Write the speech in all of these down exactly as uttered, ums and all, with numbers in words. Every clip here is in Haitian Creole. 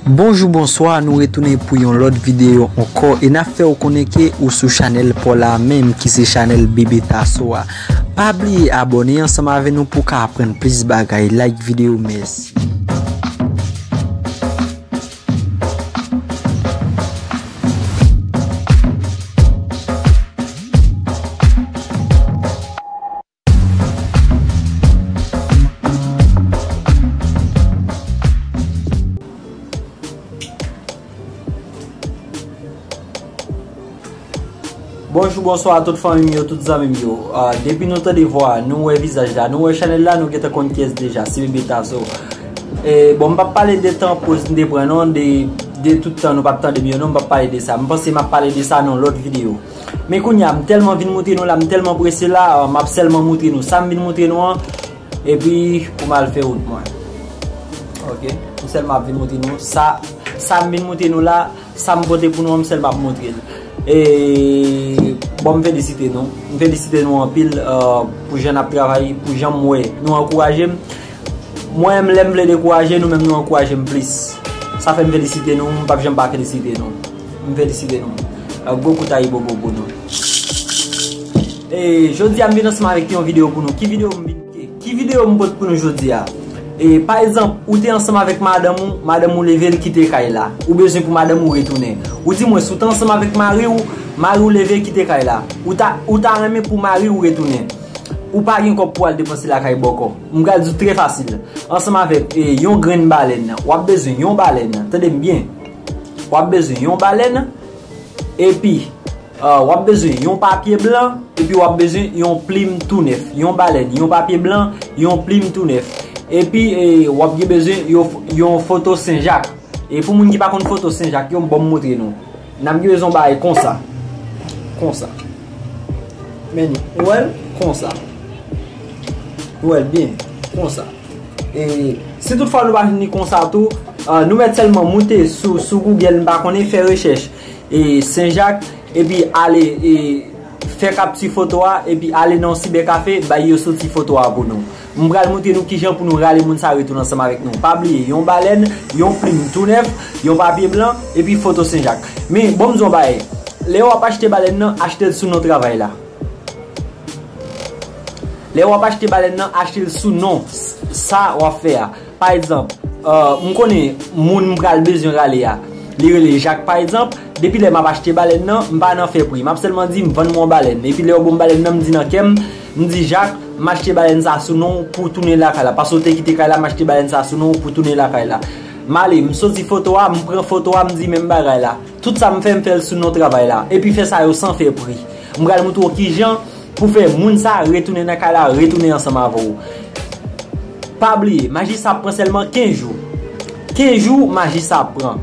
Bonjou, bonswa, nou retounen pou yon lòt videyo ankò e n ap fè w konnen ke ou sou chanèl pa w la menm ki se chanèl Bebe Tasso a. Pa bliye abòne ansanm avè nou pou w ka aprann plis bagay. Like videyo, mèsi. Bonjou, bonswa a tout fanmi m yo, tout zanmi m yo. Ah, depi nou tande vwa, nou wè vizaj la, nou wè chanèl la, nou gentan konn kiyès deja, se Bebe Tasso. E, bon, m p ap pale de tan poz m te pran non, de, de tout tan nou p ap tande m yo non, m p ap pale de sa. M panse m ap pale de sa nan lòt videyo. Men kounye a, m tèlman vin moutre nou la, m tèlman prese la, ah, m ap sèlman moutre nou sa m vin moutre nou an, epi pou m al fè wout mwen. Ok, m sèlman ap vin moutre nou sa, sa m vin moutre nou la, sa m pote pou nou an, m sèlman ap moutre l. E, bon, m felisite nou. M felisite nou anpil, euh, pou jan n ap travay, pou jan m wè nou ankouraje m. Mwen menm, lè m vle dekouraje, nou menm nou ankouraje m plis. Sa fè m felisite nou, m p ap janm pa felisite nou. M felisite nou. Euh, gwo kout ayibobo pou nou. E jodi a m vin ansanm avèk yon videyo pou nou. Ki videyo m vin, ki, ki videyo m pote pou nou jodi a? E pa egzanp, ou te ansanm avèk madanm ou, madanm ou leve l kite kay la. Ou bezwen pou madanm ou retounen. Ou di mwen, si w te ansanm avèk mari w, mari w leve kite kay la. Ou ta, ou ta renmen pou mari w retounen. Ou pa gen kòb pou al depanse lakay bòkò. M pral di w trè fasil. Ansanm avèk, e, yon grenn balèn, w ap bezwen yon balèn. Tande m byen. W ap bezwen yon balèn. Epi, ah, w ap bezwen yon papye blan, epi w ap bezwen yon plim tou nèf. Yon balèn, yon papye blan, yon plim tou nèf. Epi, e, w ap gen bezwen yon, yon foto Sen Jak. E pou moun ki pa konn foto Sen Jak yo, m bon m moutre nou. N ap gen bezwen yon bagay konsa. Konsa. Men li, ou wè l? Konsa. Ou wè l byen? Konsa. E si toutfwa nou pa jwenn li konsa tou, ah, nou mèt sèlman moute sou, sou Google, m pa konnen, fè rechèch, e, Sen Jak, epi ale, e, fè kapti foto a, epi ale nan yon sibèkafe, bay yo soti foto a pou nou. M pral moutre nou kijan pou nou rale moun sa retounen ansanm avèk nou. Pa bliye, yon balèn, yon plim tou nèf, yon papye blan, epi foto Sen Jak. Men, bon m di w yon bagay. Lè w ap achte balèn nan, achte l sou non travay la. Lè w ap achte balèn nan, achte l sou non s-, sa w ap fè a. Pa egzanp, euh, m konnen moun m pral bezwen rale a, li rele Jak pa egzanp. Depi lè m ap achte balèn nan, m pa nan fè pri. M ap sèlman di m vann mwen yon balèn. Epi lè yo ban m balèn nan, m di nan kè m, m di Jak, m achte balèn sa sou non w pou w tounen lakay la. Paske w te kite kay la, m achte balèn sa sou non w pou w tounen lakay la. M ale, m soti foto a, m pran foto a, m di menm bagay la. Tout sa m fè, m fè l sou non travay la. Epi fè sa yo san fè pri. M pral moutre w kijan pou fè moun sa retounen nan kay la, retounen ansanm avè w. Pa bliye, maji sa ap pran sèlman kenz jou. Kenz jou, maji sa ap pran.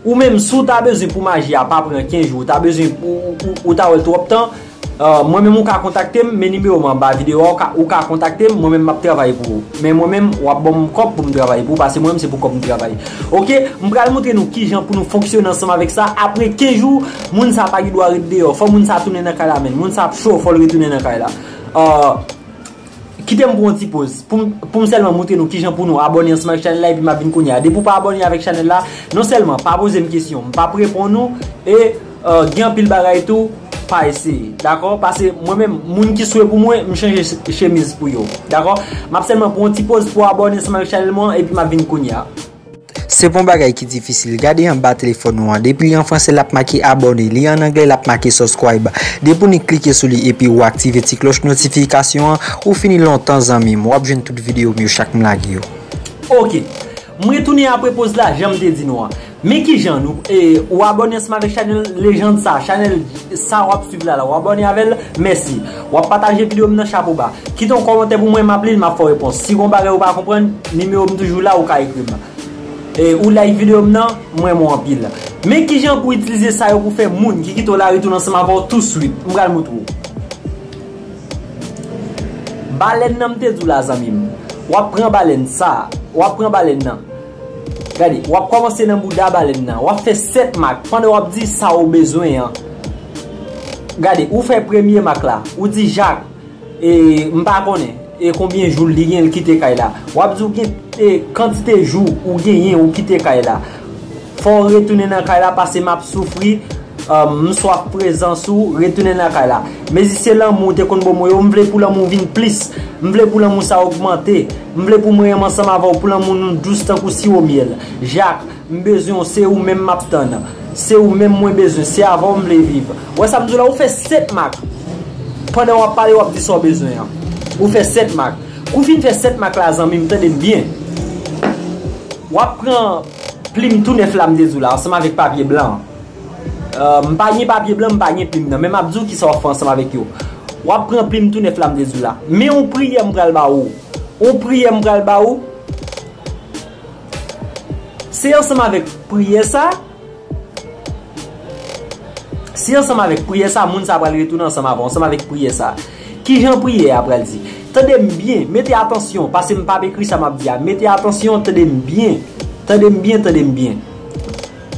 Ou menm, si w ta bezwen pou maji a pa pran kenz jou, ou ta bezwen, ou, ou, ou, ou ta wè l twòp tan, euh, mwen menm ou ka kontakte m, men nimewo m anba videyo a, ou ka, ou ka kontakte m, mwen menm m ap travay pou ou. Men mwen menm, w ap ban m kòb pou m travay pou ou, paske mwen menm se pou kòb m travay. Ok, m pral moutre nou kijan pou nou fonksyone ansanm avèk sa. Apre kenz jou, moun sa pa gen dwa ret deyò. Fò moun sa tounen nan kay la menm. Moun sa ap cho, fò l retounen nan kay la. Euh, kite m pran yon ti poz pou m, pou m sèlman moutre nou kijan pou nou abòne ansanm avèk chanèl la, epi m ap vin kounye a. Depi w pa abòne avèk chanèl la, non sèlman pa poze m kesyon, m p ap reponn ou, e, euh, gen anpil bagay tou, pa eseye, dakò? Paske mwen menm, moun ki swe pou mwen, m chanje ch-, chemiz pou yo, dakò? M ap sèlman pran yon ti poz pou abòne ansanm avèk chanèl mwen an, epi m ap vin kounye a. Se pa yon bagay ki difisil. Gade anba telefòn ou an. Depi li an fransè, l ap make abòne. Li an anglè, l ap make subscribe. Depi w ni klike sou li epi ou aktive ti klòch notifikasyon an, ou fini lontan, zanmi m. W ap jwenn tout videyo m yo chak m lage yo. Ok. M retounen apre poz la, jan m te di nou an. Men kijan nou, e, ou abòne ansanm avèk chanèl lejand sa, chanèl sa w ap swiv la la, ou abòne avè l, mèsi. W ap pataje videyo m nan, chapo ba. Kite yon kòmantè pou mwen, m ap li l, m ap fè w repons. Si gon bagay ou pa konprann, nimewo m toujou la, ou ka ekri m. E, ou like videyo m nan, m renmen w anpil. Men kijan pou itilize sa yo pou fè moun ki kite w la retounen ansanm avè w touswit. M pral moutre w. Balèn nan m te di w la, zanmi m. W ap pran balèn sa. W ap pran balèn nan. Gade, w ap kòmanse nan bouda balèn nan. W ap fè sèt mak pandan w ap di sa ou bezwen an. Gade, ou fè premye mak la. Ou di, Jak, e, m pa konnen, e, konbyen jou li gen l kite kay la. W ap di ou gen, e, kantite jou ou genyen ou kite kay la. Fò w retounen nan kay la, pase m ap soufri. M swaf prezans ou, retounen nan kay la. Mezi se lanmou ou te konn ban mwen yo, m vle pou lanmou vin plis. M vle pou lanmou sa ogmante. M vle pou mwen renmen ansanm avè w, pou lanmou nou dous tankou siwo myèl. Jak, m bezwen w, se ou menm m ap tann. Se ou menm mwen bezwen, se avè w m vle viv. Ou wè sa m di w la, ou fè sèt mak. Pandan w ap pale, w ap di sa w bezwen an. Ou fè sèt mak. Kou w fin fè sèt mak la, zanmi m, tande m byen. W ap pran plim tou nèf la m te di w la, ansanm avèk papye blan an. M pa gen papye blan, m pa gen plim nan, men m ap di w kisa w ap fè ansanm avèk yo. W ap pran plim tou nèf la m te di w la. Men yon priyè m pral ba ou. Yon priyè m pral ba ou. Se ansanm avèk priyè sa, se ansanm avèk priyè sa, moun sa pral retounen ansanm avè w, ansanm avèk priyè sa. Kijan priyè a pral di? Tande m byen, mete atansyon, paske m p ap ekri sa m ap di a. Mete atansyon, tande m byen. Tande m byen, tande m byen.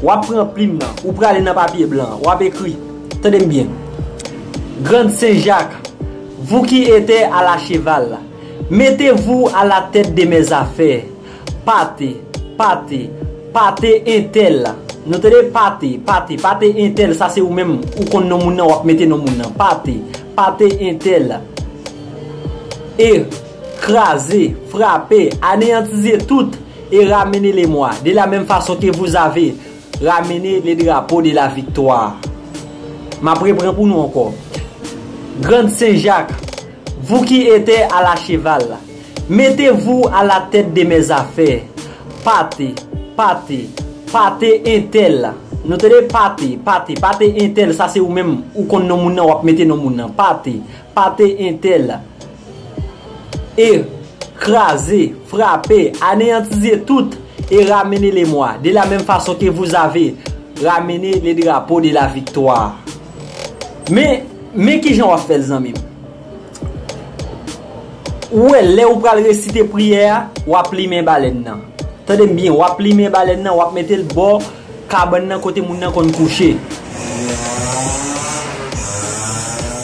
W ap pran plim nan, ou prale nan papye blan an, w ap ekri. Tande m byen. Grand Saint Jacques, vous qui étiez à la cheval, mettez-vous à la tête de mes affaires. Pate, pate, pate entèl. Nou tande, pate, pate, pate entèl, sa se ou menm, ou konn non moun nan, w ap mete non moun nan. Pate, pate entèl. E kraze, frape, anéantisez tout et ramenez-les-moi. De la même façon que vous avez ramené le drapeau de la victoire. M ap repran pou nou ankò. Grand Saint Jacques, vous qui étiez à la cheval, mettez-vous à la tête de mes affaires. Pate, pate, pate entèl. Nou tande, pate, pate, pate entèl, sa se ou menm, ou konn non moun nan, w ap mete non moun nan. Pate, pate entèl. E kraze, frape, anéantisez tout et ramenez-les-moi. De la même façon que vous avez ramené le drapeau de la victoire. Men, men kijan w ap fè l, zanmi m. Ou wè, lè ou pral resite priyè a, w ap limen balèn nan. Tande m byen, w ap limen balèn nan, w ap mete l bò kabann nan kote moun nan konn kouche.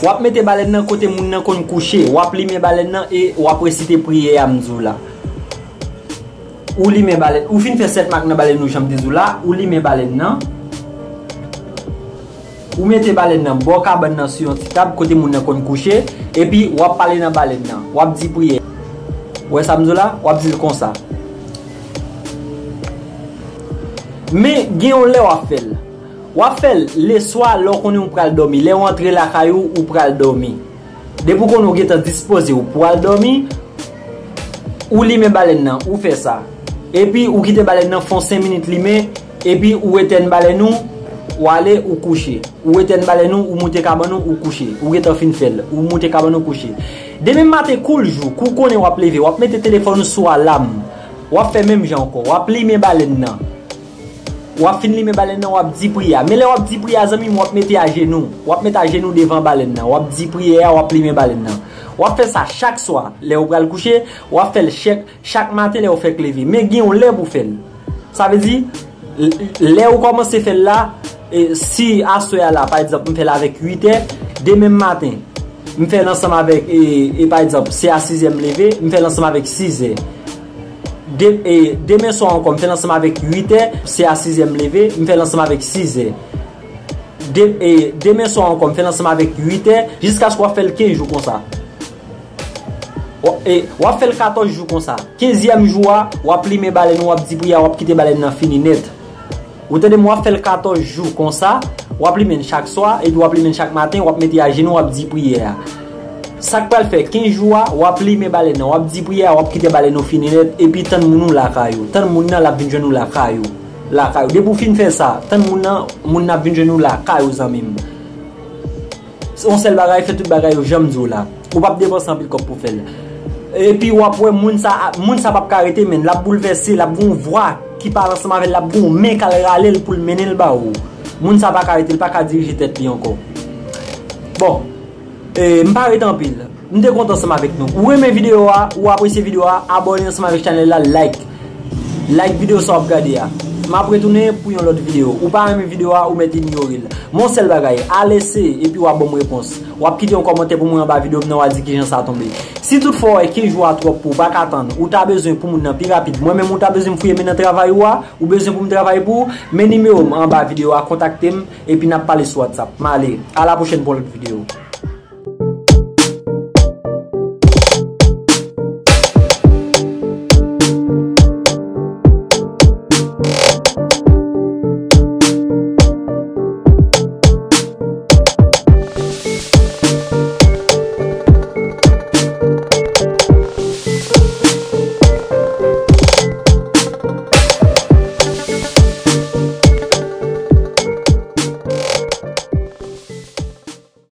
W ap mete balèn nan kote moun nan konn kouche. W ap limen balèn nan e w ap resite priyè a m di w la. Ou limen balèn, ou fin fè sèt mak nan balèn ou jan m te di w la, ou limen balèn nan. Ou mete balèn nan bò kabann nan sou yon ti tab kote moun nan konn kouche, epi w ap pale nan balèn nan. W ap di priyè. Ou wè sa m di w la? W ap di l konsa. Men gen yon lè w ap fè l. W ap fè l leswa lè w konnen w pral dòmi. Lè w antre lakay ou, ou pral dòmi. Depi w konnen w gentan dispoze w pou w al dòmi, ou limen balèn nan, ou fè sa. Epi ou kite balèn nan fè yon senk minit limen, epi ou etèn balèn ou, ou ale, ou kouche. Ou etèn balèn ou, ou moute kabann ou, ou kouche. Ou gentan fin fè l, ou moute kabann ou, kouche. Demen maten, kou l jou, kou w konnen w ap leve, w ap mete telefòn ou sou alam. W ap fè menm jan ankò. W ap limen balèn nan. W ap fin limen balèn nan, w ap di priyè a. Men lè w ap di priyè a, zanmi m, w ap mete ajenou. W ap mete ajenou devan balèn nan. W ap di priyè a, w ap limen balèn nan. W ap fè sa chak swa. Lè w pral kouche, w ap fè l chèk, chak maten lè w fèk leve. Men gen yon lè pou w fè l. Sa vle di, l- lè w kòmanse fè l la, e, si aswè a la, pa egzanp, m fè l avèk uit è, demen maten, m fè l ansanm avèk, e, e pa egzanp, se a sis è m leve, m fè l ansanm avèk sis è. De, e, demen swa ankò, m fè l ansanm avèk uit è, se a sis è m leve, m fè l ansanm avèk sis è. De, e, demen swa ankò, m fè l ansanm avèk uit è, jiskaske w ap fè l kenz jou konsa. W, e, w ap fè l katòz jou konsa. Kenzyèm jou a, w ap limen balèn ou, w ap di priyè a, w ap kite balèn nan fini nèt. Ou tande m, w ap fè l katòz jou konsa, w ap limen l chak swa, epi w ap limen l chak maten, w ap mete ajenou, w ap di priyè a. Sa k pral fè kenz jou a, w ap limen balèn nan, w ap di priyè a, w ap kite balèn ou fini nèt, epi tann moun ou lakay ou. Tann moun nan, l ap vin jwenn ou lakay ou. Lakay ou. Depi w fin fè sa, tann moun nan, moun nan ap vin jwenn ou lakay ou, zanmi m. Se yon sèl bagay, fè tout bagay yo jan m di w la. Ou p ap depanse anpil kòb pou fè l. Epi w ap wè moun sa, moun sa p ap ka rete, men l ap boulvèse, l ap gen yon vwa ki pale ansanm avè l, l ap gen yon men k al rale l pou l mennen l ba ou. Moun sa pa ka rete, l pa ka dirije tèt li ankò. Bon, e, m pa rete anpil. M te kontan ansanm avèk nou. Ou renmen videyo a, ou apresye videyo a, abòne ansanm avèk chanèl la, like. Like videyo sa w ap gade a. M ap retounen pou yon lòt videyo. Ou pa renmen videyo a, ou mèt inyore l. Men yon sèl bagay, al eseye epi w a ban m repons. W ap kite yon kòmantè pou mwen anba videyo m nan, w a di kijan sa tonbe. Si toutfwa w wè kenz jou a twòp pou w, pa ka tann, ou ta bezwen pou moun nan pi rapid, mwen menm ou ta bezwen m fouye men nan travay ou a, ou bezwen pou m travay pou ou, men nimewo m anba videyo a, kontakte m, epi n ap pale sou WhatsApp. M ale, a la pwochèn pou yon lòt videyo.